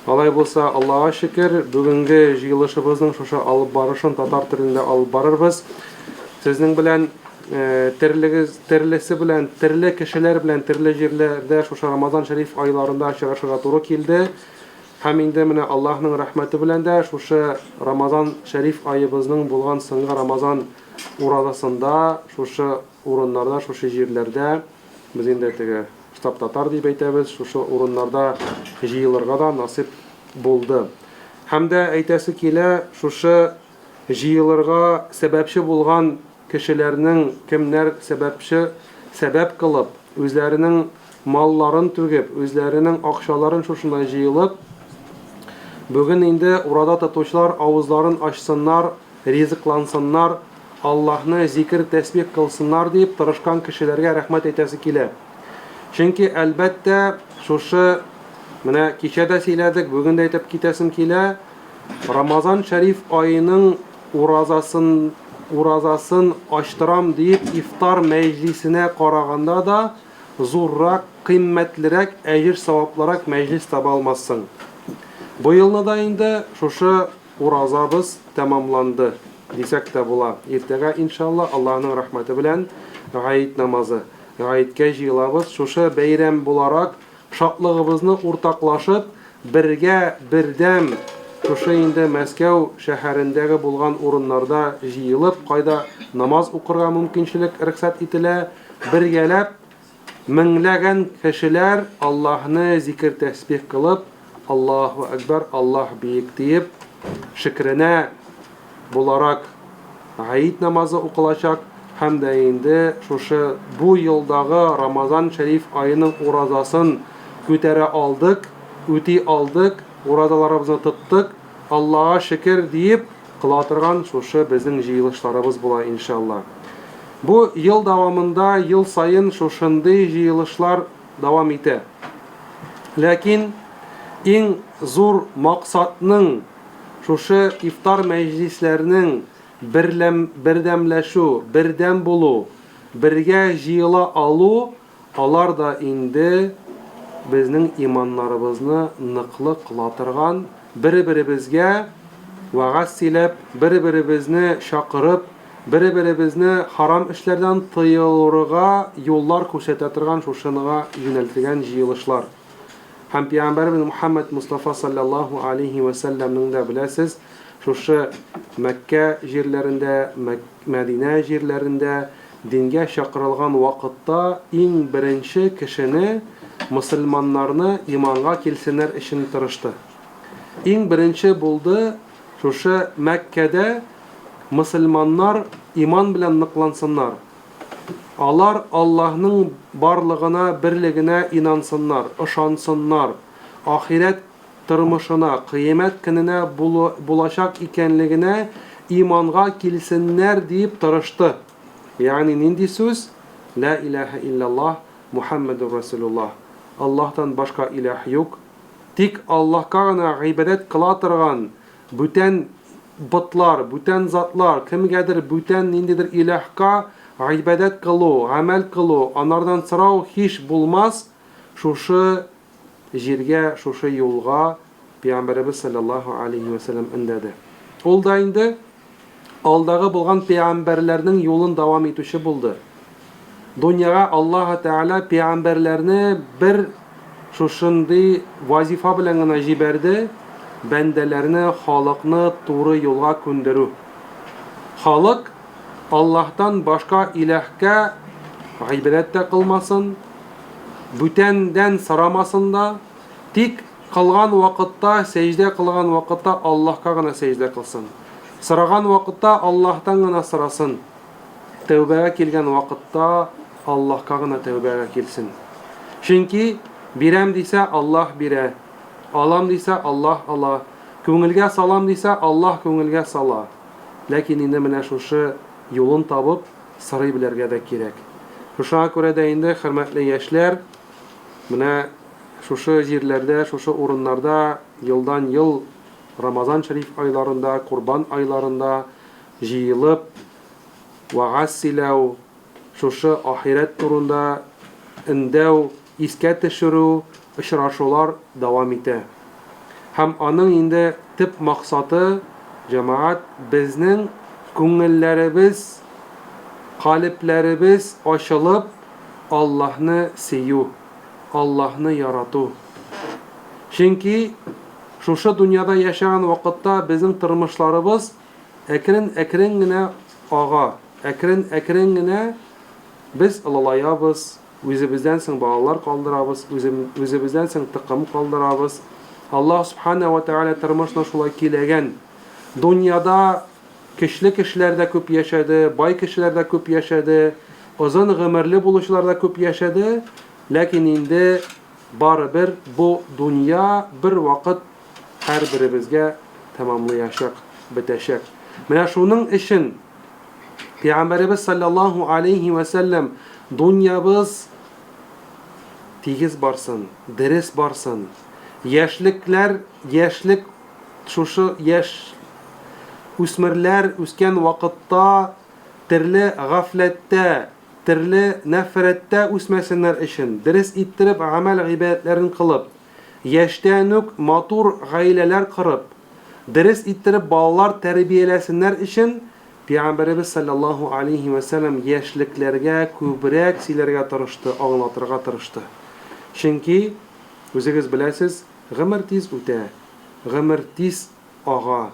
Алай булса, Аллага шөкер, бүгенге җыелышыбызның шушы алып барышын татар телендә алып барырбыз. Сезнең белән терлегез, терлесе белән, терле кешеләр белән терле җирләрдә шушы Рамазан шәриф айларында очрашырга туры килде. Һәм инде менә Аллаһның рәхмәте белән дә шушы Рамазан шәриф аебызның булган соңгы Рамазан уразасында шушы урыннарда, шушы җирләрдә без инде теге штаб татар дип әйтәбез, шушы урыннарда җыелырга да насыйп булды. Һәм дә әйтәсе килә, шушы җыелырга сәбәпче булган кешеләрнең кемнәр сәбәпче сәбәп кылып, үзләренең малларын түгеп, үзләренең акчаларын шушында җыелып, бүген инде ураза тотучылар авызларын ачсыннар, ризыклансыннар, Аллаһны зикер-тәсбих кылсыннар дип тырышкан кешеләргә рәхмәт әйтәсе килә. Чөнки, әлбәттә, шушы менә кичә дә сөйләдек, бүген дә әйтеп китәсем килә, Рамазан шәриф аеның уразасын уразасын ачтырам диеп ифтар мәҗлисенә караганда да зуррак, кыйммәтлерәк, әҗер-саваплырак мәҗлис таба алмассың. Бу елны да инде шушы уразабыз тәмамланды, дисәк тә була. Иртәгә, иншалла, Аллаһының рәхмәте белән Гаид намазы. Гаидкә җыелабыз. Шушы бәйрәм буларак, Шатлыгыбызны уртаклашып, бергә, бердәм, шушы инде Мәскәү шәһәрендәге булган урыннарда җыелып, кайда намаз укырга мөмкинчелек рөхсәт ителә, бергәләп, меңләгән кешеләр Аллаһны зикер-тәсбих кылып, Аллаһу әкбәр, Аллаһ биек диеп, шөкренә буларак Гаид намазы укылачак һәм дә инде шушы бу елдагы Рамазан шәриф аеның уразасын күтәрә алдык, үти алдык, уразаларыбызны тоттык, Аллага шөкер диеп кыла торган шушы безнең җыелышларыбыз була, иншалла. Бу ел дәвамында ел саен шушындый җыелышлар дәвам итә. Ләкин иң зур максатның Шушы ифтар мәҗлисләренең берләм, бердәмләшү, бердәм булу, бергә җыела алу, алар да инде безнең иманнарыбызны ныклы кыла торган, бер-беребезгә вәгазь сөйләп, бер-беребезне чакырып, бер-беребезне харам эшләрдән тыелырга юллар күрсәтә торган шушыныга юнәлтелгән җыелышлар. Һәм пәйгамбәребез Мухәммәд Мостафа салләллаһу алейһи вә сәлләмнең дә беләсез, шушы Мәккә җирләрендә, Мәдинә җирләрендә дингә чакырылган вакытта иң беренче кешене, мосылманнарны иманга килсеннәр өчен тырышты. Иң беренче булды шушы Мәккәдә мосылманнар иман белән ныклансыннар. Алар Аллаһның барлыгына, берлегенә инансыннар, ышансыннар, ахирәт тормышына, кыямәт көненә булачак икәнлегенә иманга килсеннәр диеп тырышты. Ягъни нинди сүз? Лә иләһә илляллаһ, Мухәммәдүр Рәсүлуллаһ. Аллаһтан башка иләһ юк. Тик Аллаһка гына гыйбадәт кыла торган Бүтән ботлар, бүтән затлар, кемгәдер бүтән ниндидер илаһка гыйбадәт кылу, гамәл кылу, анардан сорау һич булмас, шушы җиргә, шушы юлга Пәйгамбәребез салләллаһу алейһи вә сәлләм өндәде. Ул да инде алдагы булган пәйгамбәрләрнең юлын дәвам итүче булды. Дөньяга Аллаһы Тәгалә пәйгамбәрләрне бер шушындый вазифа белән генә җибәрде, бәндәләрне, халыкны туры юлга күндерү. Халык Аллаһтан башка иләһкә гыйбадәт тә кылмасын, бүтәндән сорамасын да, тик кылган вакытта, сәҗдә кылган вакытта Аллаһка гына сәҗдә кылсын. Сораган вакытта Аллаһтан гына сорасын. Тәүбәгә килгән вакытта Аллаһка гына тәүбәгә килсен. Чөнки бирәм дисә, Аллаһ бирә, алам дисә, Аллаһ ала, күңелгә салам дисә, Аллаһ күңелгә сала. Ләкин инде менә шушы юлын табып, сорый белергә дә кирәк. Шушыңа күрә дә инде, хөрмәтле яшьләр, менә шушы җирләрдә, шушы урыннарда елдан-ел Рамазан шәриф айларында, Корбан айларында җыелып, вәгазь сөйләү, шушы ахирәт турында өндәү, искә төшерү, очрашулар дәвам итә. Һәм аның инде төп максаты, җәмәгать, безнең күңелләребез, калебләребез ачылып, Аллаһны сөю, Аллаһны ярату. Чөнки шушы дөньяда яшәгән вакытта безнең тормышларыбыз әкрен-әкрен генә ага, әкрен-әкрен генә без олылаябыз, Үзебездән соң балалар калдырабыз, үзебездән соң токым калдырабыз. Аллаһ Сүбхәнәһү вә Тәгалә тормышны шулай көйләгән. Дөньяда көчле кешеләр дә күп яшәде, бай кешеләр дә күп яшәде, озын гомерле булучылар да күп яшәде, ләкин инде барыбер бу дөнья бер вакыт һәрберебезгә тәмамлыячак, бетәчәк. Менә шуның өчен Пәйгамбәребез саллаллаһу алейһи вә сәлләм дөньябыз тигез барсын, дөрес барсын. Яшьлекләр, яшьлек шушы яшь үсмерләр үскән вакытта терле гафләттә, терле нәфрәттә үсмәсеннәр өчен, дөрес иттереп гамәл-гыйбадәтләрен кылып, яшьтән үк матур гаиләләр корып, Дөрес иттереп балалар тәрбияләсеннәр өчен Пәйгамбәребез салләллаһу алейһи вә сәлләм яшьлекләргә күбрәк сөйләргә тырышты, аңлатырга тырышты. Чөнки, үзегез беләсез, гомер тиз үтә, гомер тиз ага.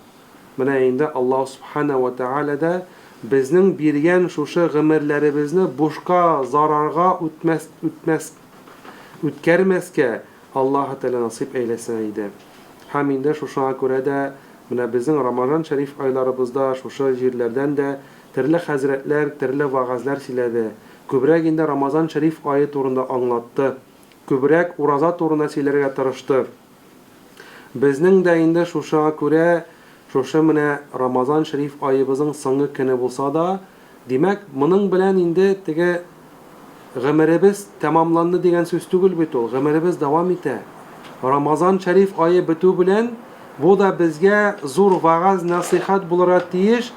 Менә инде Аллаһу сүбхәнәһү вә тәгалә дә безнең биргән шушы гомерләребезне бушка, зарарга үтмәс, үтмәс, үткәрмәскә Аллаһы Тәгалә насыйп әйләсә иде. Һәм инде шушыңа күрә дә менә безнең Рамазан шәриф айларыбызда шушы җирләрдән дә терле хәзрәтләр терле вәгазьләр сөйләде. Күбрәк инде Рамазан шәриф ае турында аңлатты. Күбрәк ураза турында сөйләргә тырышты. Безнең дә инде шушыңа күрә шушы менә Рамазан шәриф аебызның соңгы көне булса да, Димәк, моның белән инде теге гомеребез тәмамланды дигән сүз түгел бит ул, гомеребез дәвам итә. Рамазан шәриф ае бетү белән бу да безгә зур вәгазь-нәсыйхәт булырга тиеш,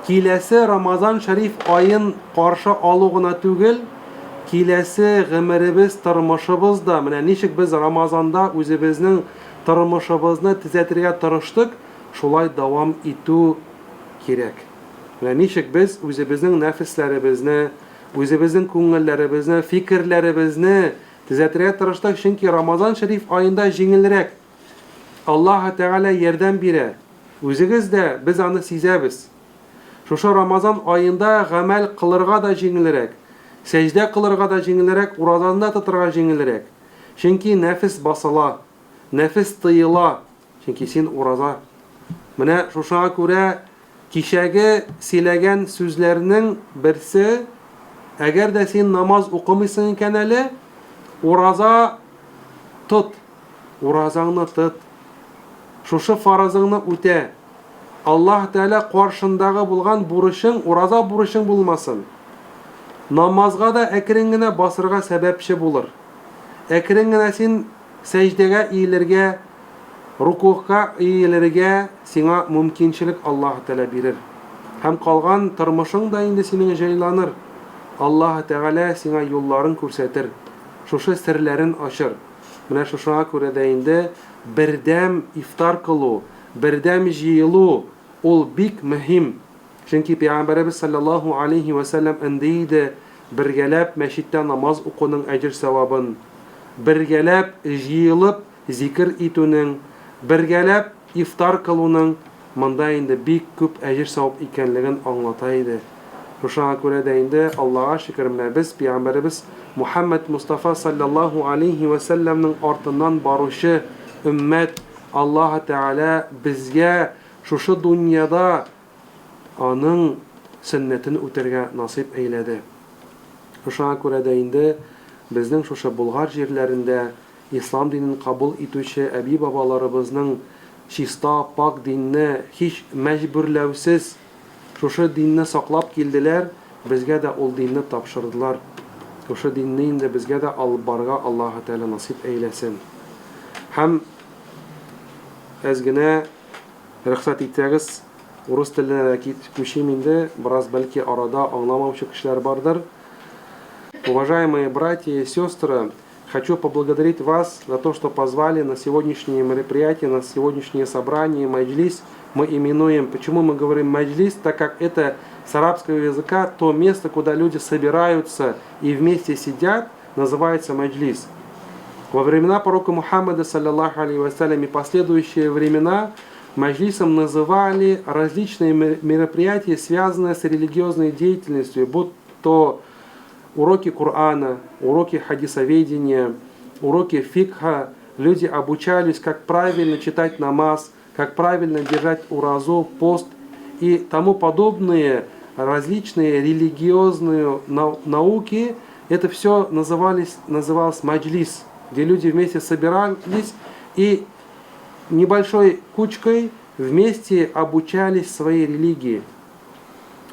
киләсе Рамазан шәриф аен каршы алу гына түгел, киләсе гомеребез, тормышыбыз да, менә ничек без Рамазанда үзебезнең тормышыбызны төзәтергә тырыштык, шулай дәвам итү кирәк. Менә ничек без үзебезнең нәфесләребезне, үзебезнең күңелләребезне, фикерләребезне төзәтергә тырыштык, чөнки Рамазан шәриф аенда җиңелрәк. Аллаһы Тәгалә ярдәм бирә. Үзегез дә без аны сизәбез. Шушы Рамазан аенда гамәл кылырга да җиңелрәк, сәҗдә кылырга да җиңелрәк, уразаны да тотырга җиңелрәк. Чөнки нәфес басыла, нәфес тыела, чөнки син ураза. Менә шушыңа күрә Кичәге сөйләгән сүзләрнең берсе, әгәр дә син намаз укымыйсың икән әле, ураза тот, уразаңны тот. Шушы фарызыңны үтә. Аллаһ Тәгалә каршындагы булган бурычың, ураза бурычың булмасын. Намазга да әкрен генә басырга сәбәпче булыр. Әкрен генә син сәҗдәгә иелергә, Рукугка иелергә сиңа мөмкинчелек Аллаһы Тәгалә бирер. Һәм калган тормышың да инде синең җайланыр. Аллаһы Тәгалә сиңа юлларын күрсәтер, шушы серләрен ачыр. Менә шушыңа күрә дә инде бердәм ифтар кылу, бердәм җыелу ул бик мөһим. Чөнки Пәйгамбәребез салләллаһу алейһи вә сәлләм өнди иде бергәләп мәчеттә намаз укуның әҗер-сәвабын, бергәләп җыелып Зикер итүнең, бергәләп ифтар кылуның монда инде бик күп әҗер-савап икәнлеген аңлата иде. Шушыңа күрә дә инде, Аллага шөкер, менә без Пәйгамбәребез Мухәммәд Мостафа салләллаһу алейһи вә сәлләмнең артыннан баручы өммәт, Аллаһы Тәгалә безгә шушы дөньяда аның сөннәтен үтәргә насыйп әйләде. Шушыңа күрә дә инде безнең шушы Болгар җирләрендә Ислам динен кабул итүче әби-бабаларыбызның чиста, пакь динне һич мәҗбүрләүсез шушы динне саклап килделәр, безгә дә ул динне тапшырдылар. Шушы динне инде безгә дә алып барырга Аллаһы Тәгалә насыйп әйләсен. Һәм әз генә рөхсәт итсәгез, урыс теленә дә күчим инде, бераз бәлки арада аңламаучы кешеләр бардыр. Уважаемые братья и сестры, Хочу поблагодарить вас за то, что позвали на сегодняшнее мероприятие, на сегодняшнее собрание, маджлис. Мы именуем, почему мы говорим маджлис, так как это с арабского языка то место, куда люди собираются и вместе сидят, называется маджлис. Во времена пророка Мухаммада, саллаллаху алейхи вассалям, и последующие времена маджлисом называли различные мероприятия, связанные с религиозной деятельностью, будь то уроки Корана, уроки хадисоведения, уроки фикха. Люди обучались, как правильно читать намаз, как правильно держать уразу, пост и тому подобные различные религиозные науки. Это все называлось маджлис, где люди вместе собирались и небольшой кучкой вместе обучались своей религии.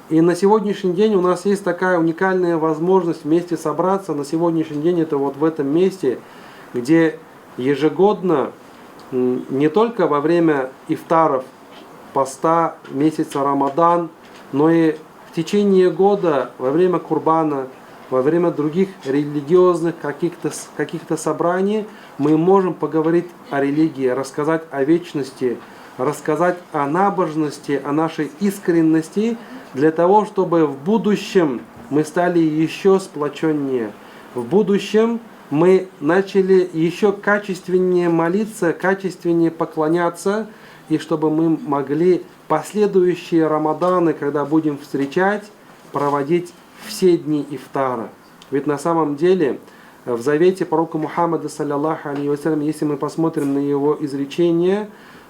И на сегодняшний день у нас есть такая уникальная возможность вместе собраться. На сегодняшний день это вот в этом месте, где ежегодно, не только во время ифтаров, поста, месяца Рамадан, но и в течение года, во время Курбана, во время других религиозных каких-то собраний, мы можем поговорить о религии, рассказать о вечности, рассказать о набожности, о нашей искренности, для того, чтобы в будущем мы стали еще сплоченнее. В будущем мы начали еще качественнее молиться, качественнее поклоняться, и чтобы мы могли последующие Рамаданы, когда будем встречать, проводить все дни ифтара. Ведь на самом деле в завете пророка Мухаммада, саллаллаху алейхи вассалям, если мы посмотрим на его изречение,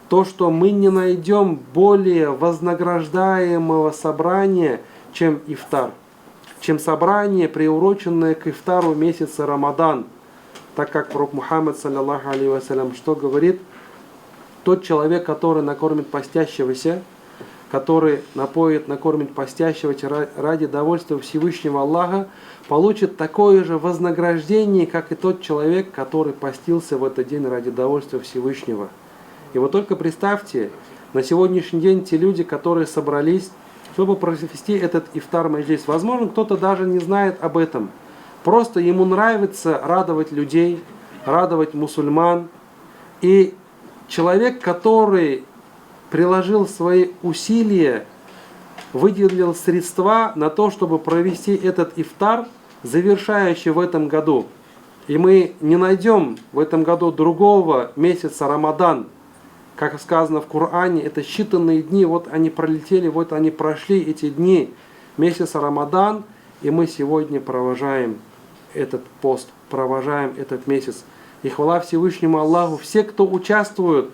то, что мы не найдем более вознаграждаемого собрания, чем ифтар, чем собрание, приуроченное к ифтару месяца Рамадан. Так как пророк Мухаммад, саллаллаху алейхи вассалям, что говорит? Тот человек, который накормит постящегося, который напоит, накормит постящегося ради довольства Всевышнего Аллаха, получит такое же вознаграждение, как и тот человек, который постился в этот день ради довольства Всевышнего. И вот только представьте, на сегодняшний день те люди, которые собрались, чтобы провести этот ифтар маджлис, возможно, кто-то даже не знает об этом. Просто ему нравится радовать людей, радовать мусульман. И человек, который приложил свои усилия, выделил средства на то, чтобы провести этот ифтар, завершающий в этом году. И мы не найдем в этом году другого месяца Рамадан. Как сказано в Коране, это считанные дни, вот они пролетели, вот они прошли эти дни месяца Рамадан, и мы сегодня провожаем этот пост, провожаем этот месяц. И хвала Всевышнему Аллаху, все, кто участвуют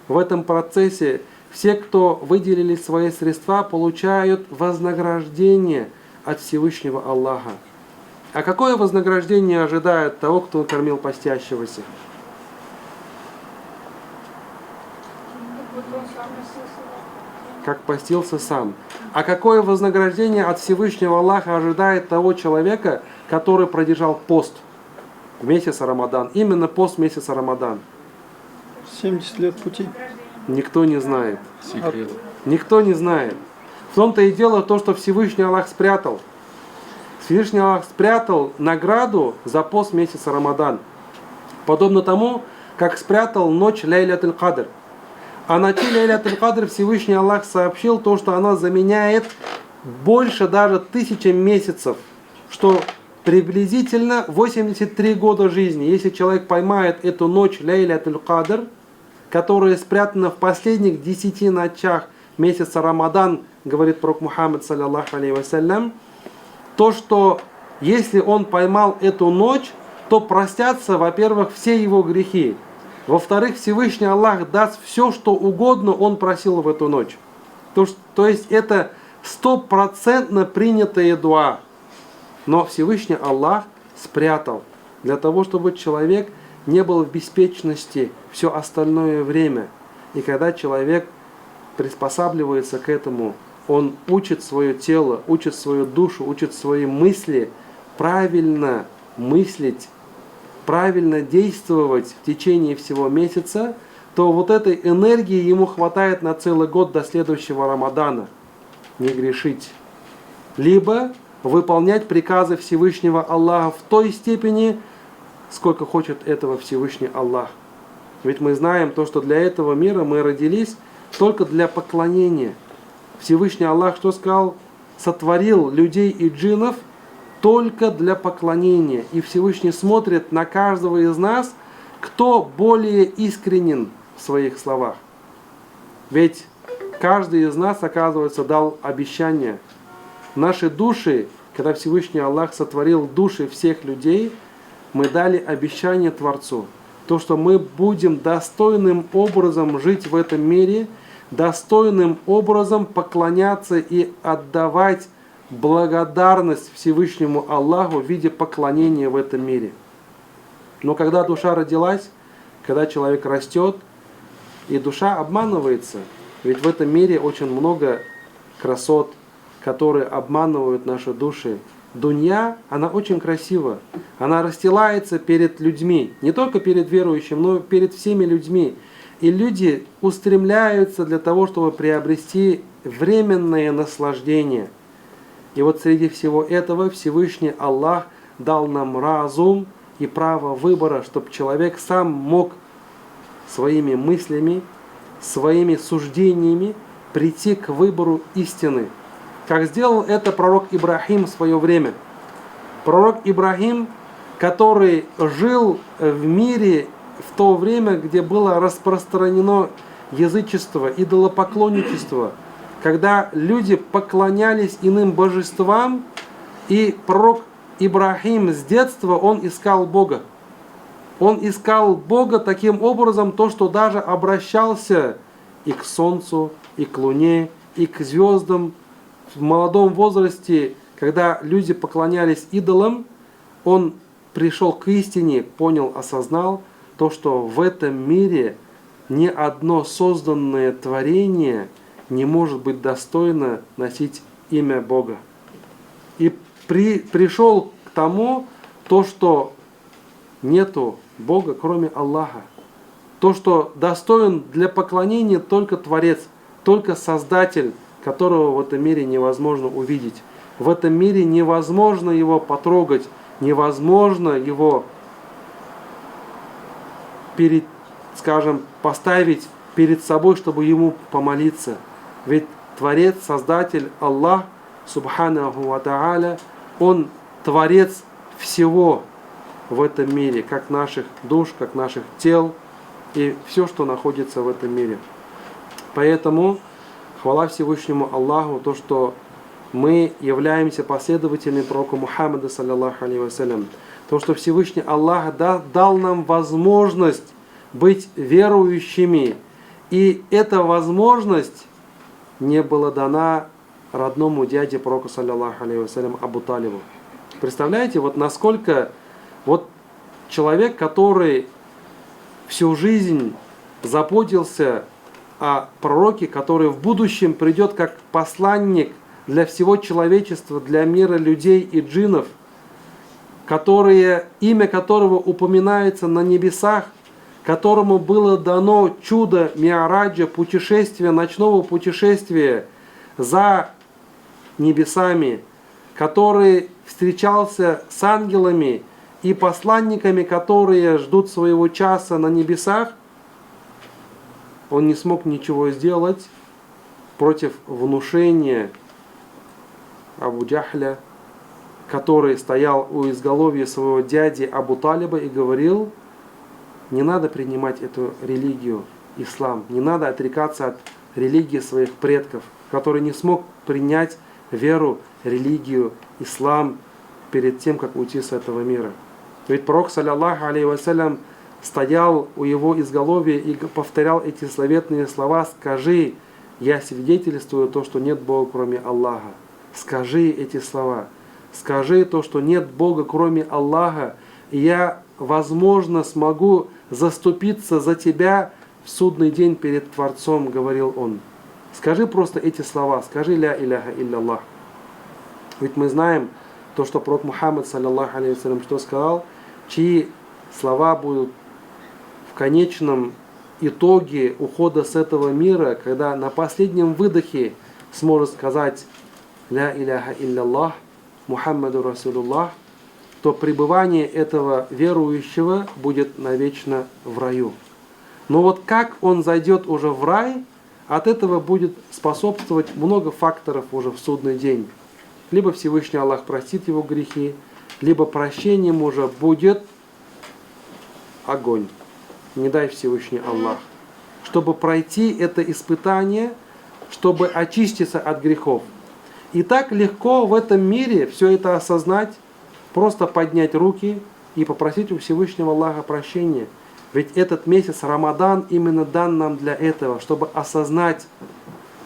в этом процессе, все, кто выделили свои средства, получают вознаграждение от Всевышнего Аллаха. А какое вознаграждение ожидает того, кто кормил постящегося? Как постился сам. А какое вознаграждение от Всевышнего Аллаха ожидает того человека, который продержал пост в месяц Рамадан? Именно пост месяца Рамадан. 70 лет пути. Никто не знает. Секрет. Никто не знает. В том-то и дело то, что Всевышний Аллах спрятал. Всевышний Аллах спрятал награду за пост месяца Рамадан. Подобно тому, как спрятал ночь Ляйлят аль-Кадр. А ночи Ляйлят аль-Кадр Всевышний Аллах сообщил то, что она заменяет больше даже 1000 месяцев, что приблизительно 83 года жизни. Если человек поймает эту ночь Ляйлят аль-Кадр, которая спрятана в последних 10 ночах месяца Рамадан, говорит пророк Мухаммад, саллаллаху алейхи вассалям, то, что если он поймал эту ночь, то простятся, во-первых, все его грехи. Во-вторых, Всевышний Аллах даст все, что угодно он просил в эту ночь. То есть это стопроцентно принятая дуа. Но Всевышний Аллах спрятал для того, чтобы человек не был в беспечности все остальное время. И когда человек приспосабливается к этому, он учит свое тело, учит свою душу, учит свои мысли правильно мыслить, правильно действовать в течение всего месяца, то вот этой энергии ему хватает на целый год до следующего Рамадана. Не грешить. Либо выполнять приказы Всевышнего Аллаха в той степени, сколько хочет этого Всевышний Аллах. Ведь мы знаем то, что для этого мира мы родились только для поклонения. Всевышний Аллах что сказал? Сотворил людей и джиннов только для поклонения. И Всевышний смотрит на каждого из нас, кто более искренен в своих словах. Ведь каждый из нас, оказывается, дал обещание. Наши души, когда Всевышний Аллах сотворил души всех людей, мы дали обещание Творцу. То, что мы будем достойным образом жить в этом мире, достойным образом поклоняться и отдавать благодарность Всевышнему Аллаху в виде поклонения в этом мире. Но когда душа родилась, когда человек растет, и душа обманывается, ведь в этом мире очень много красот, которые обманывают наши души. Дунья, она очень красива, она расстилается перед людьми, не только перед верующим, но и перед всеми людьми. И люди устремляются для того, чтобы приобрести временное наслаждение. И вот среди всего этого Всевышний Аллах дал нам разум и право выбора, чтобы человек сам мог своими мыслями, своими суждениями прийти к выбору истины. Как сделал это пророк Ибрахим в свое время. Пророк Ибрахим, который жил в мире в то время, где было распространено язычество, идолопоклонничество, когда люди поклонялись иным божествам, и пророк Ибрахим с детства, он искал Бога. Он искал Бога таким образом, то, что даже обращался и к солнцу, и к луне, и к звездам. В молодом возрасте, когда люди поклонялись идолам, он пришел к истине, понял, осознал то, что в этом мире ни одно созданное творение не может быть достойно носить имя Бога. И пришел к тому, то, что нету Бога, кроме Аллаха. То, что достоин для поклонения только Творец, только Создатель, которого в этом мире невозможно увидеть. В этом мире невозможно его потрогать, невозможно его поставить перед собой, чтобы ему помолиться. Ведь Творец, Создатель, Аллах, Субханаху ва Тааля, Он Творец всего в этом мире, как наших душ, как наших тел и все, что находится в этом мире. Поэтому хвала Всевышнему Аллаху, то, что мы являемся последователями пророка Мухаммада, саллаллаху алейхи вассалям. То, что Всевышний Аллах дал нам возможность быть верующими. И эта возможность не была дана родному дяде пророка, саллаллаху алейхи вассалям, Абу Талибу. Представляете, вот насколько вот человек, который всю жизнь заботился о пророке, который в будущем придет как посланник для всего человечества, для мира людей и джиннов, которые, имя которого упоминается на небесах, которому было дано чудо Миараджа, путешествия, ночного путешествия за небесами, который встречался с ангелами и посланниками, которые ждут своего часа на небесах, он не смог ничего сделать против внушения Абу Джахля, который стоял у изголовья своего дяди Абу Талиба и говорил: не надо принимать эту религию, ислам, не надо отрекаться от религии своих предков, который не смог принять веру, религию, ислам перед тем, как уйти с этого мира. Ведь пророк, саллаллаху алейхи вассалям, стоял у его изголовья и повторял эти славетные слова: «Скажи, я свидетельствую то, что нет Бога, кроме Аллаха». Скажи эти слова. Скажи то, что нет Бога, кроме Аллаха, и я, возможно, смогу заступиться за тебя в судный день перед Творцом, говорил он. Скажи просто эти слова, скажи «Ля иляха илляллах». Ведь мы знаем то, что пророк Мухаммад, саллаллаху алейхи вассалям, что сказал, чьи слова будут в конечном итоге ухода с этого мира, когда на последнем выдохе сможет сказать «Ля иляха илляллах, Мухаммаду Расулуллах», то пребывание этого верующего будет навечно в раю. Но вот как он зайдет уже в рай, от этого будет способствовать много факторов уже в судный день. Либо Всевышний Аллах простит его грехи, либо прощением уже будет огонь. Не дай Всевышний Аллах. Чтобы пройти это испытание, чтобы очиститься от грехов. И так легко в этом мире все это осознать, просто поднять руки и попросить у Всевышнего Аллаха прощения. Ведь этот месяц Рамадан именно дан нам для этого, чтобы осознать,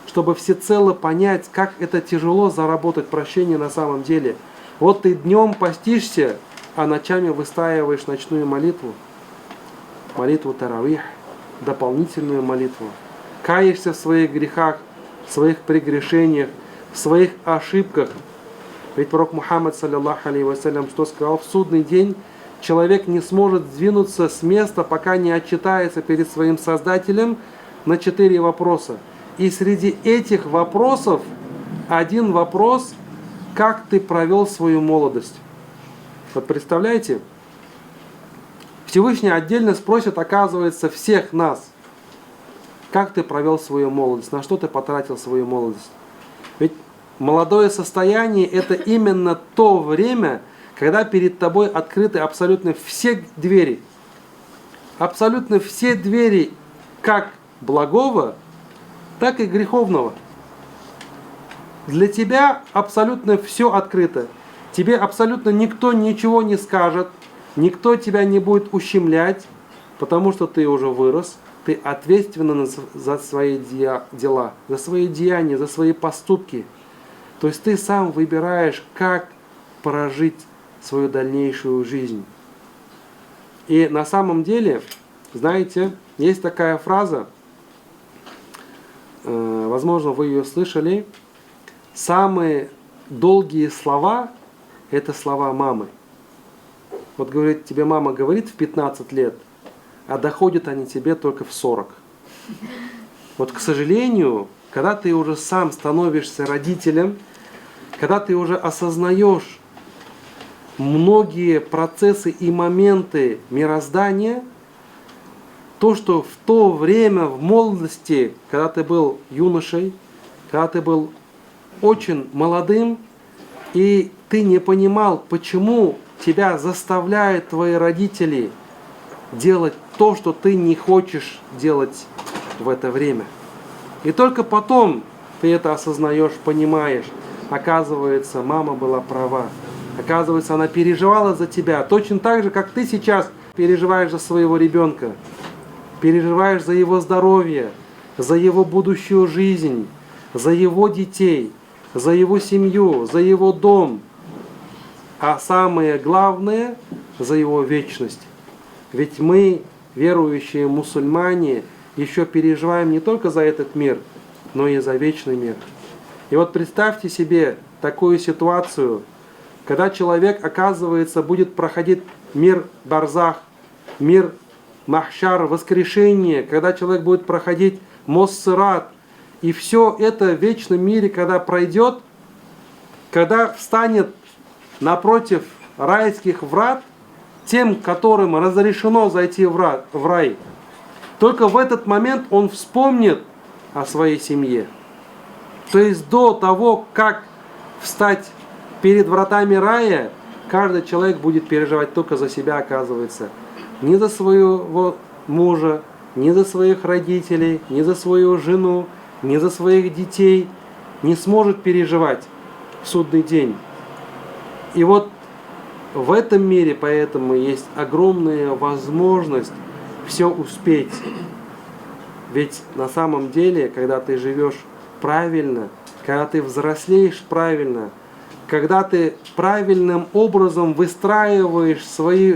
чтобы всецело понять, как это тяжело заработать прощение на самом деле. Вот ты днем постишься, а ночами выстаиваешь ночную молитву, молитву таравих, дополнительную молитву. Каешься в своих грехах, в своих прегрешениях, в своих ошибках. Ведь пророк Мухаммад, саллиллаху алейхи вассалям, что сказал? В судный день человек не сможет сдвинуться с места, пока не отчитается перед своим Создателем на 4 вопроса. И среди этих вопросов один вопрос: как ты провел свою молодость? Вот представляете? Всевышний отдельно спросит, оказывается, всех нас: как ты провел свою молодость, на что ты потратил свою молодость? Ведь молодое состояние – это именно то время, когда перед тобой открыты абсолютно все двери. Абсолютно все двери как благого, так и греховного. Для тебя абсолютно все открыто. Тебе абсолютно никто ничего не скажет, никто тебя не будет ущемлять, потому что ты уже вырос, ты ответственен за свои дела, за свои деяния, за свои поступки. То есть ты сам выбираешь, как прожить свою дальнейшую жизнь. И на самом деле, знаете, есть такая фраза, возможно, вы ее слышали: самые долгие слова – это слова мамы. Вот говорит, тебе мама говорит в 15 лет, а доходят они тебе только в 40. Вот, к сожалению, когда ты уже сам становишься родителем, когда ты уже осознаешь многие процессы и моменты мироздания, то, что в то время, в молодости, когда ты был юношей, когда ты был очень молодым, и ты не понимал, почему тебя заставляют твои родители делать то, что ты не хочешь делать в это время. И только потом ты это осознаешь, понимаешь. Оказывается, мама была права. Оказывается, она переживала за тебя. Точно так же, как ты сейчас переживаешь за своего ребенка. Переживаешь за его здоровье, за его будущую жизнь, за его детей, за его семью, за его дом. А самое главное, за его вечность. Ведь мы, верующие мусульмане, еще переживаем не только за этот мир, но и за вечный мир. И вот представьте себе такую ситуацию, когда человек, оказывается, будет проходить мир барзах, мир махшар, воскрешение, когда человек будет проходить мост сират, и все это в вечном мире, когда пройдет, когда встанет напротив райских врат, тем, которым разрешено зайти в рай, только в этот момент он вспомнит о своей семье. То есть до того, как встать перед вратами рая, каждый человек будет переживать только за себя, оказывается. Не за своего мужа, не за своих родителей, не за свою жену, не за своих детей. Не сможет переживать в судный день. И вот в этом мире поэтому есть огромная возможность все успеть. Ведь на самом деле, когда ты живешь правильно, когда ты взрослеешь правильно, когда ты правильным образом выстраиваешь свои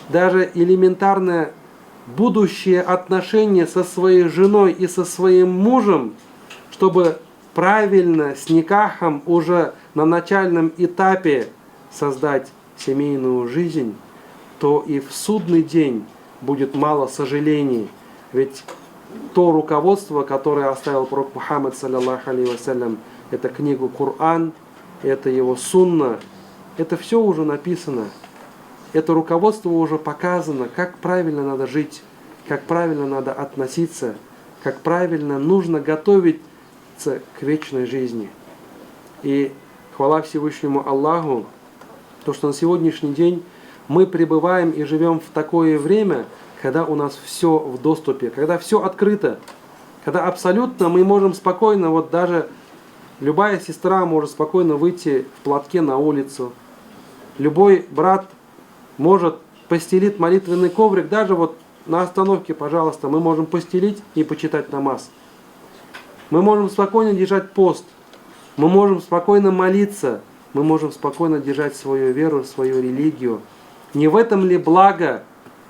даже элементарно будущие отношения со своей женой и со своим мужем, чтобы правильно с никахом уже на начальном этапе создать семейную жизнь, то и в судный день будет мало сожалений. Ведь то руководство, которое оставил пророк Мухаммад, саллиллаху алейхи вассалям, это книгу Коран, это его сунна, Это все уже написано. Это руководство уже показано, как правильно надо жить, как правильно надо относиться, как правильно нужно готовиться к вечной жизни. И хвала Всевышнему Аллаху, то, что на сегодняшний день мы пребываем и живем в такое время, когда у нас все в доступе, когда все открыто, когда абсолютно мы можем спокойно, вот даже любая сестра может спокойно выйти в платке на улицу, любой брат может постелить молитвенный коврик, даже вот на остановке, пожалуйста, мы можем постелить и почитать намаз. Мы можем спокойно держать пост, мы можем спокойно молиться, мы можем спокойно держать свою веру, свою религию. Не в этом ли благо,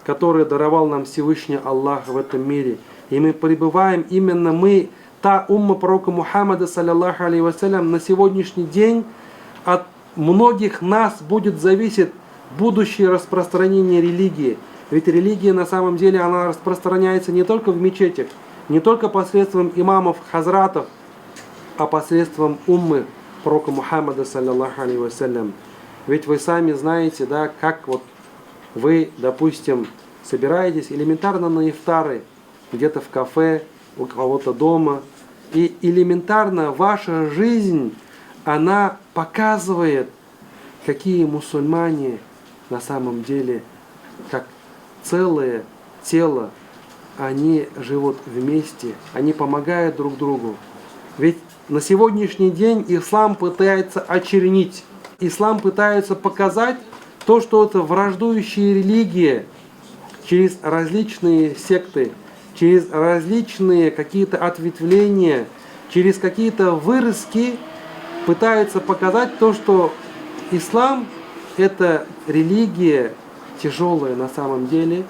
которое даровал нам Всевышний Аллах в этом мире? И мы пребываем, именно мы, та умма пророка Мухаммада, саллиллаху алейхи вассалям, на сегодняшний день от многих нас будет зависеть будущее распространение религии. Ведь религия на самом деле, она распространяется не только в мечетях, не только посредством имамов, хазратов, а посредством уммы пророка Мухаммада, саллиллаху алейхи вассалям. Ведь вы сами знаете, да, как вот вы, допустим, собираетесь элементарно на ифтары, где-то в кафе, у кого-то дома, и элементарно ваша жизнь, она показывает, какие мусульмане на самом деле, как целое тело, они живут вместе, они помогают друг другу. Ведь на сегодняшний день ислам пытается очернить, ислам пытается показать то, что это враждующие религии через различные секты, через различные какие-то ответвления, через какие-то вырезки пытаются показать то, что ислам — это религия тяжелая на самом деле.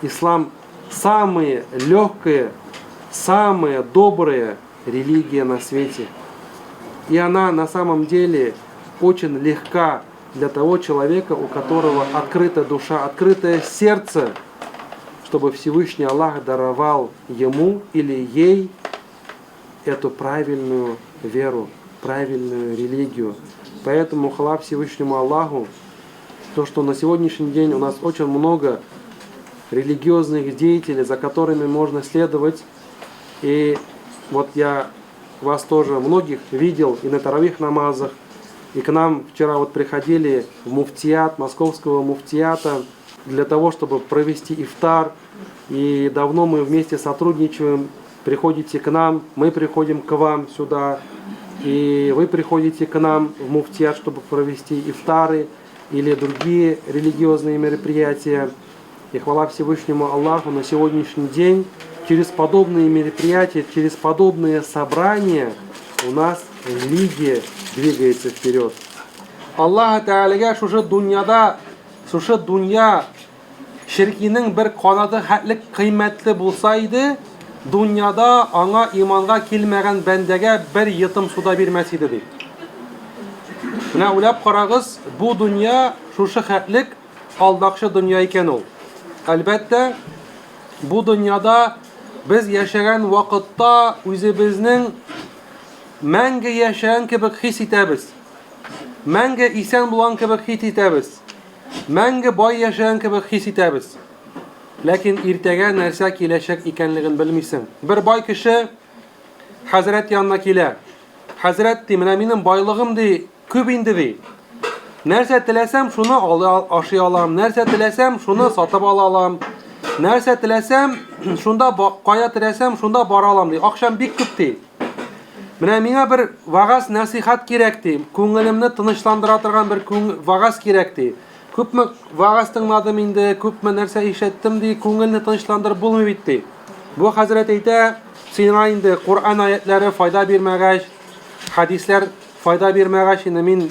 Ислам самая легкая, самая добрая религия на свете. И она на самом деле очень легка для того человека, у которого открыта душа, открытое сердце, чтобы Всевышний Аллах даровал ему или ей эту правильную веру, правильную религию. Поэтому хвала Всевышнему Аллаху, то, что на сегодняшний день у нас очень много религиозных деятелей, за которыми можно следовать. И вот я вас тоже многих видел и на таравих намазах, и к нам вчера вот приходили в муфтият, московского муфтията, для того, чтобы провести ифтар. И давно мы вместе сотрудничаем. Приходите к нам, мы приходим к вам сюда, и вы приходите к нам в муфтият, чтобы провести ифтары или другие религиозные мероприятия. И хвала Всевышнему Аллаху, на сегодняшний день через подобные мероприятия, через подобные собрания у нас религия двигается вперед. Аллаһ Тәгаләгә шушы дөньяда, шушы дөнья черкинең бер канаты хәтлек кыйммәтле булса иде, дөньяда аңа иманга килмәгән бәндәгә бер йотым су да бирмәс иде, ди. Менә уйлап карагыз, бу дөнья шушы хәтлек алдакчы дөнья икән ул. Әлбәттә, бу дөньяда без яшәгән вакытта үзебезнең мәңге яшәгән кебек хис итәбез. Мәңге исән булган кебек хис итәбез. Мәңге бай яшәгән кебек хис итәбез. Ләкин иртәгә нәрсә киләчәк икәнлеген белмисең. Бер бай кеше хәзрәт янына килә. Хәзрәт, ди, менә минем байлыгым, ди, күп инде, ди. Нәрсә теләсәм, шуны ашый алам. Нәрсә теләсәм, шуны сатып ала алам. Нәрсә теләсәм, шунда кая теләсәм, шунда бара алам, ди. Акчам бик күп, ди. Менә миңа бер вагаз нәсихәт кирәк, ди. Күңелемне тынычландыра торган бер вагаз кирәк, ди. Күпме вагаз тыңладым инде, күпме нәрсә ишеттем, ди, күңелне тынычландырып булмый бит, ди. Бу хәзрәт әйтә, сиңа инде Коръән аятлары файда бирмәгәч, хәдисләр файда бирмәгәч, инде мин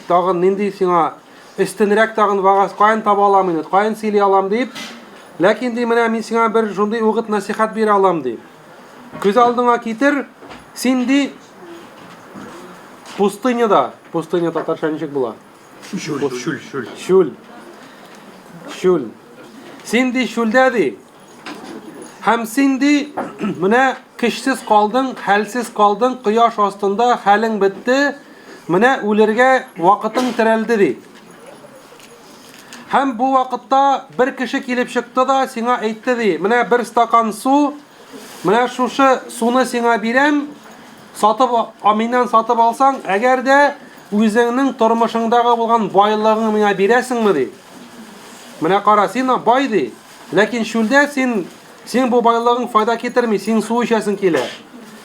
тагын нинди сиңа өстенрәк тагын вагаз каян таба алам инде, каян сөйли алам дип. Ләкин ди, менә мин сиңа бер шундый үгет нәсихәт бирә алам ди. Күз алдыңа китер, син ди пустыняда, пустыня татарча ничек була? Чүл, чүл, чүл. Чүл. Чүл. Син ди чүлдә ди. Һәм син ди менә көчсез калдың, хәлсез калдың, кояш астында хәлең бетте. менә үлергә вакытың терәлде ди. Һәм бу вакытта бер кеше килеп чыкты да сиңа әйтте ди, менә бер стакан су, менә шушы суны сиңа бирәм, сатып миннән сатып алсаң, әгәр дә үзеңнең тормышыңдагы булган байлыгың миңа бирәсеңме ди. Менә кара, син бай ди, ләкин чүлдә син син бу байлыгың файда китерми, син су эчәсең килә.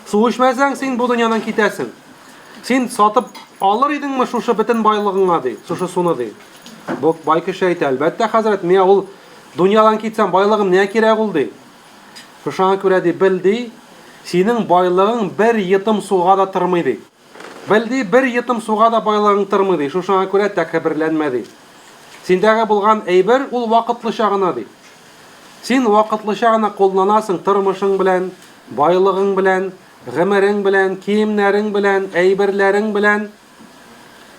Су эчмәсәң, син бу дөньядан китәсең. Син сатып алыр идеңме шушы бөтен байлыгыңа ди, шушы суны ди. Бу бай кеше әйтә, әлбәттә, хәзрәт, миңа ул дөньядан китсәм, байлыгым нигә кирәк ул ди. Шушыңа күрә ди, бел ди, синең байлыгың бер йотым суга да тормый ди. Бел ди, бер йотым суга да байлыгың тормый ди. Шушыңа күрә тәкәбберләнмә ди. Синдәге булган әйбер ул вакытлыча гына ди. Син вакытлыча гына кулланасың тормышың белән, байлыгың белән, гомерең белән, киемнәрең белән, әйберләрең белән.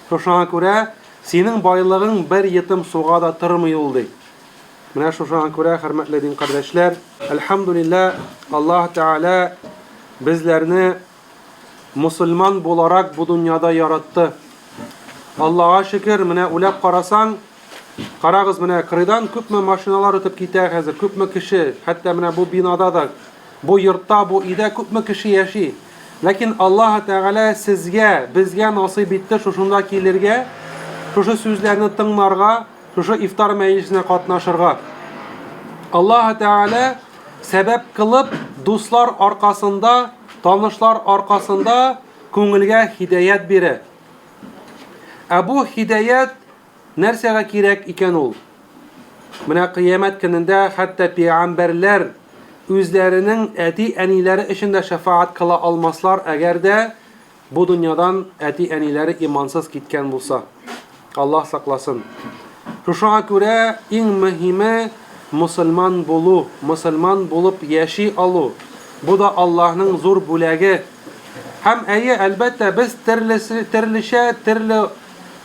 Шушыңа күрә синең байлыгың бер йотым суга да тормый ул ди. Менә шушыңа күрә, хөрмәтле дин кардәшләр, әлхәмдулилләһ, Аллаһ Тәгалә безләрне мусульман буларак бу дөньяда яратты. Аллаһка шөкер, менә уйлап карасаң, карагыз, менә кырыйдан күпме машиналар үтеп китә хәзер, күпме кеше, хәтта менә бу бинада да, бу йортта, бу өйдә күпме кеше яши. Ләкин Аллаһ Тәгалә сезгә, безгә насыйп итте шушында килергә, шушы сүзләрне тыңларга, шушы ифтар мәҗлесенә катнашырга. Аллаһ Тәгалә сәбәп кылып, дуслар аркасында, танышлар аркасында күңелгә һидаят бирә. Ә бу һидаят нәрсәгә кирәк икән ул? Менә кыямәт көнендә хәтта пәйгамбәрләр үзләренең әти-әниләре өчен дә шәфәгать кыла алмаслар, әгәр дә бу дөньядан әти-әниләре имансыз киткән булса. Аллаһ сакласын. Шушыңа күрә иң мөһиме мусульман булу, мусульман булып яши алу. Бу да Аллаһның зур бүләге. Һәм әйе, әлбәттә, без төрлесе, төрлечә, төрле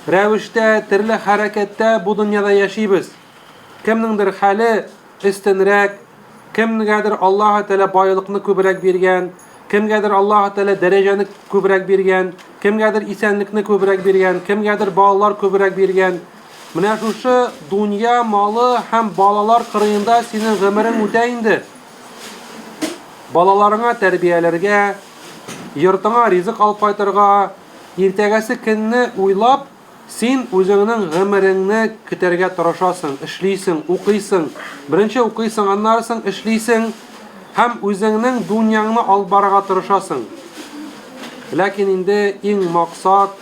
рәвештә, төрле хәрәкәттә бу дөньяда яшибез. Кемнеңдер хәле өстенрәк, кемгәдер Аллаһы Тәгалә байлыкны күбрәк биргән, кемгәдер Аллаһы Тәгалә дәрәҗәне күбрәк биргән, кемгәдер исәнлекне күбрәк биргән, кемгәдер балалар күбрәк биргән. Менә шушы дөнья малы һәм балалар кырыенда синең гомерең үтә инде. Балаларыңа тәрбияләргә, йортыңа ризык алып кайтырга, иртәгәсе көнне уйлап, Син үзеңнең гомереңне көтәргә тырышасың, эшлисең, укыйсың. Беренче укыйсың, аннары соң эшлисең һәм үзеңнең дөньяңны алып барырга тырышасың. Ләкин инде иң максат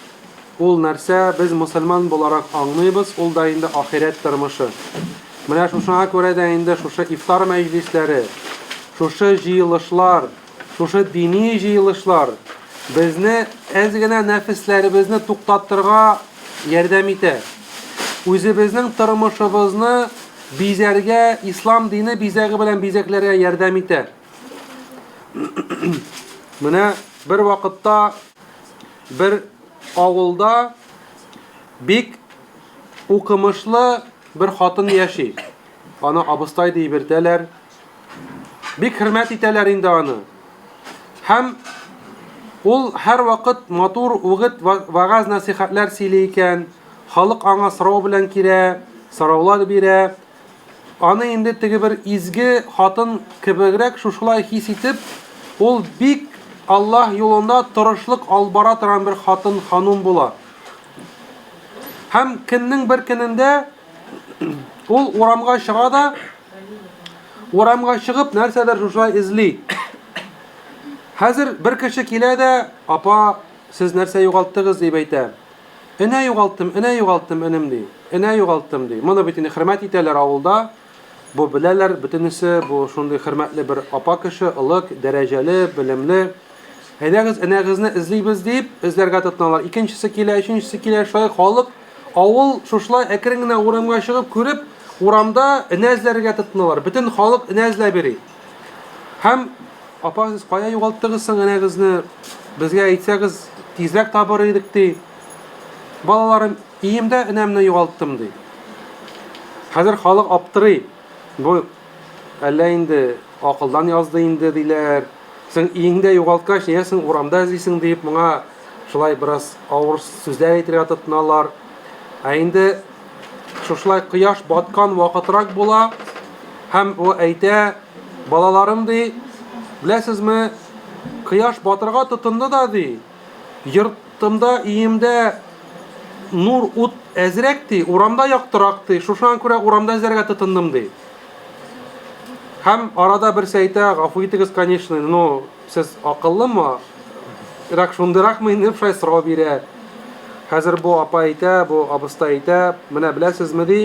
ул нәрсә, без мусульман буларак аңлыйбыз, ул да инде ахирәт тормышы. Менә шушыңа күрә дә инде шушы ифтар мәҗлисләре, шушы җыелышлар, Шушы дини җыелышлар безне әз генә нәфесләребезне туктатырга ярдәм итә. Үзебезнең тормышыбызны бизәргә, ислам дине бизәге белән бизәкләргә ярдәм итә. Менә бер вакытта бер авылда бик укымышлы бер хатын яши. Аны абыстай дип йөртәләр. Бик хөрмәт итәләр инде аны. Һәм ул һәрвакыт матур үгет, вагаз насихәтләр сөйли икән. Халык аңа сорау белән килә, сораулар бирә. Аны инде теге бер изге хатын кебегрәк шушылай хис итеп, ул бик Аллаһ юлында тырышлык алып бара торган бер хатын, ханум була. Һәм көннең бер көнендә ул урамга чыга да, Урамга чыгып, нәрсәдер шушылай эзли. Хәзер бер кеше килә дә, апа, сез нәрсә югалттыгыз, дип әйтә. Энә югалттым, энә югалттым, энем, ди. Энә югалттым, ди. Моны бит инде хөрмәт итәләр авылда. Бу беләләр, бөтенесе, бу шундый хөрмәтле бер апа кеше, олы, дәрәҗәле, белемле. Әйдәгез, энәгезне эзлибез дип, эзләргә тотыналар. Икенчесе килә, өченчесе килә, шулай халык Авыл шушылай әкрен генә урамга чыгып күреп, урамда энә эзләргә тотыналар. Бөтен халык энә эзләп йөри. Һәм апа, сез кая югалттыгыз соң энәгезне? Безгә әйтсәгез, тизрәк табыр идек, ди. Балаларым, өемдә энәмне югалттым, ди. Хәзер халык аптырый. Бу әллә инде акылдан язды инде, диләр. Син өеңдә югалткач, нигә син урамда эзлисең дип, моңа Шулай бераз авыр сүзләр әйтергә тотыналар. Ә инде шушылай кояш баткан вакытрак була һәм бу әйтә, балаларым ди, беләсезме, кояш батырга тотынды да ди, йортымда, өемдә нур ут әзрәк ди, урамда яктырак ди, шушыңа күрә урамда эзләргә тотындым ди. Һәм арада берсе әйтә, гафу итегез, конечно, но Сез акыллымы? Рак шундыйракмы инде дип шулай сорау бирә. Хәзер бу апа әйтә, бу абыстай әйтә, менә беләсезме ди,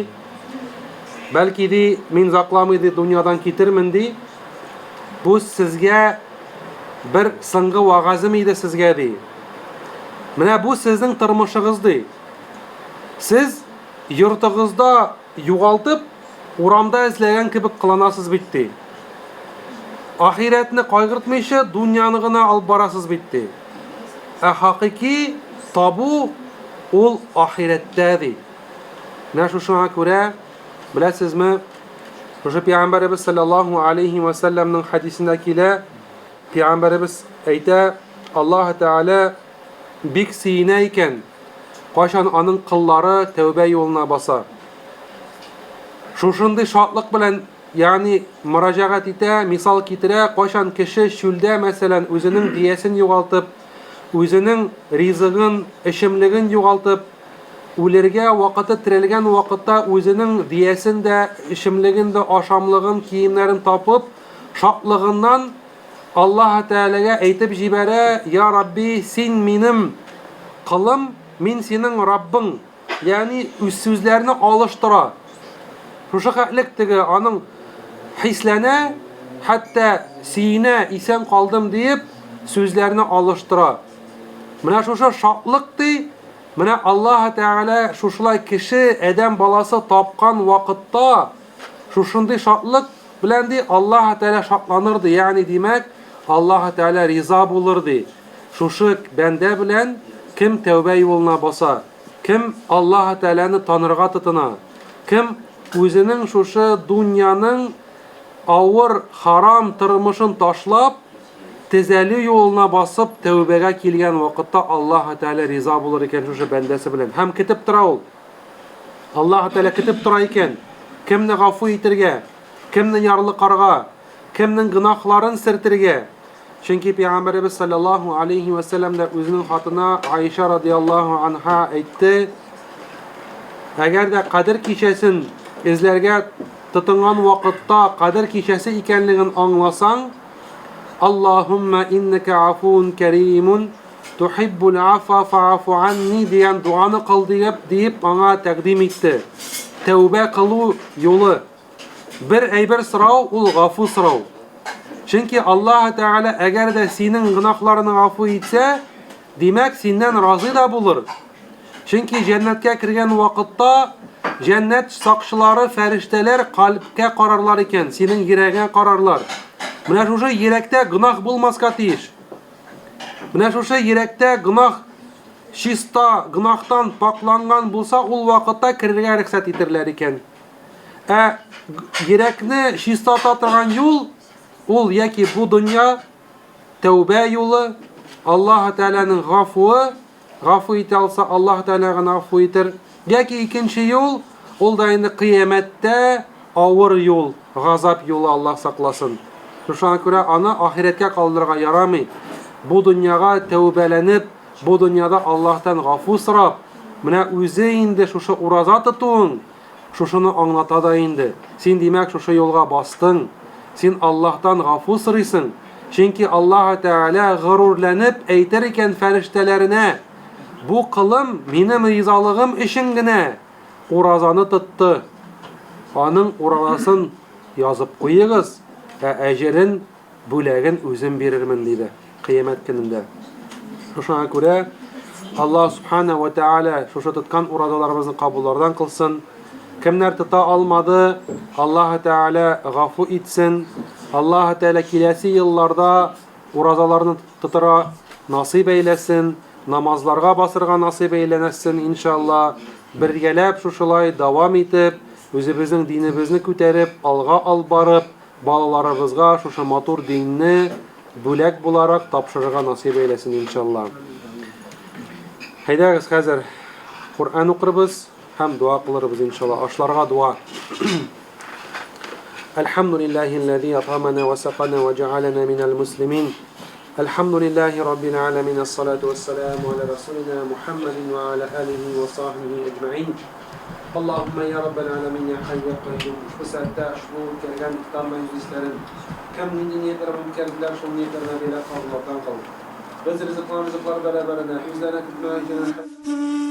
бәлки ди, мин закламый ди, дөньядан китермен ди. Бу сезгә бер соңгы вагазым иде сезгә ди. Менә бу сезнең тормышыгыз ди. Сез йортыгызда югалтып, урамда эзләгән кебек кыланасыз бит, ди. Ахирәтне кайгыртмыйча, дөньяны гына алып барасыз бит, ди. Ә хакыйки табу ул ахирәттә, ди. Менә шушыңа күрә, беләсезме, шушы пәйгамбәребез саллаллаһу алейхи ва сәлләмнең хәдисендә килә, пәйгамбәребез әйтә, Аллаһ Тәгалә бик сөенә икән, кайчан аның кыллары тәүбә юлына баса. Шушындый шатлык белән, ягъни мөрәҗәгать итә, мисал китерә, кайчан кеше чүлдә, мәсәлән, үзенең диясен югалтып, үзенең ризыгын, эчемлеген югалтып, үлергә вакыты терәлгән вакытта үзенең диясен дә, эчемлеген дә, ашамлыгын, киемнәрен тапып, шатлыгыннан Аллаһ Тәгаләгә әйтеп җибәрә, Я Рабби, син минем кылым, мин синең Раббың. Ягъни үз сүзләрне алыштыра. Шушы хәтлек теге аның хисләнә, хәтта сөенә, исән калдым диеп, сүзләрне алыштыра. Менә шушы шатлык ди, менә Аллаһ Тәгалә шушылай кеше, адәм баласы тапкан вакытта шушындый шатлык Белән ди, Аллаһ Тәгалә шатланыр ди, ягъни димәк, Аллаһ Тәгалә риза булыр ди. Шушы бәндә белән кем тәүбә юлына баса, кем Аллаһ Тәгаләне танырга тотына, кем үзенең шушы дөньяның авыр, харам тормышын ташлап, тезәлү юлына басып, тәүбәгә килгән вакытта Аллаһ Тәгалә риза булыр икән шушы бәндәсе белән. Һәм көтеп тора ул. Аллаһ Тәгалә көтеп тора икән, кемне гафу итергә, кемне ярлыкарга, кемнең гөнаһларын сертергә. Чөнки Пәйгамбәребез саллаллаһу алейхи ва сәлләм дә үзенең хатына Аиша радиаллаһу анха әйтте, әгәр дә Кадер кичәсен эзләргә тотынган вакытта Кадер кичәсе икәнлеген аңласаң, Аллаһумма иннәкә афуун кәримун Тухиббул афа фаафу анни дигән дуаны кыл диеп, диеп аңа тәкъдим итте. Тәүбә кылу юлы. Бер әйбер сорау, ул гафу сорау. Чөнки Аллаһ Тәгалә әгәр дә синең гөнаһларыңны гафу итсә, димәк, синнән разый да булыр. Чөнки җәннәткә кергән вакытта җәннәт сакчылары, фәрештәләр кальбкә карарлар икән, синең йөрәгеңә карарлар. Менә шушы йөрәктә гөнаһ булмаска тиеш. Менә шушы йөрәктә гөнаһ чиста, гөнаһтан пакъланган булса, ул вакытта керергә рөхсәт итерләр икән. Ә йөрәкне чистарта торган юл ул яки бу дөнья тәүбә юлы, Аллаһ Тәгаләнең гафуы, Гафу итә алса, Аллаһ Тәгалә генә гафу итер. Яки икенче юл, ул да инде кыямәттә авыр юл, газап юлы, Аллаһ сакласын. Шушыңа күрә аны ахирәткә калдырырга ярамый. Бу дөньяга тәүбәләнеп, бу дөньяда Аллаһтан гафу сорап, менә үзе инде шушы ураза тотуың, Шушыны аңлата да инде. Син, димәк, шушы юлга бастың. Син Аллаһтан гафу сорыйсың. Чөнки Аллаһ Тәгалә горурланып әйтер икән фәрештәләренә, Бу кылым минем ризалыгым өчен генә уразаны тотты. Аның уразасын язып куегыз, ә әҗерен бүләген үзем бирермен, диде Кыямәт көнендә. Шушыңа күрә Аллаһ Субхана ва Тааля шушы тоткан уразаларыбызны кабуллардан кылсын. Кемнәр тота алмады, Аллаһ Тааля гафу итсен. Аллаһ Тааля киләсе елларда уразаларны тотарга насыйп әйләсен, намазларга басырга насыйп әйләнәсен, иншалла. Бергәләп шушылай дәвам итеп, үзебезнең динебезне күтәреп, алга алып барып, Балаларыбызга шушы матур динне бүләк буларак тапшырырга насыйп әйләсен, иншалла. Әйдәгез хәзер Коръән укырбыз һәм дуа кылырбыз иншалла. Ашларга дуа. Әлхәмдүлилләһи аллази атамана ва сакана ва җәаләна минәл муслимин. Әлхәмдүлилләһи раббил аламин. Ассалату вассаламу аля расулина Мухаммадин ва аля алихи ва сахбихи әҗмәин. Аллаһумма я раббал аламин я хай я кайюм. Ушбу сәгатьтә ушбу үткәргән ифтар мәҗлесләрен кем нинди ниятләр белән үткәрделәр, шул ниятләренә бәйләп кабуллардан кыл. Без ризыклан ризыклар бәрабәренә, үзләренә көтмәгән җәннәт.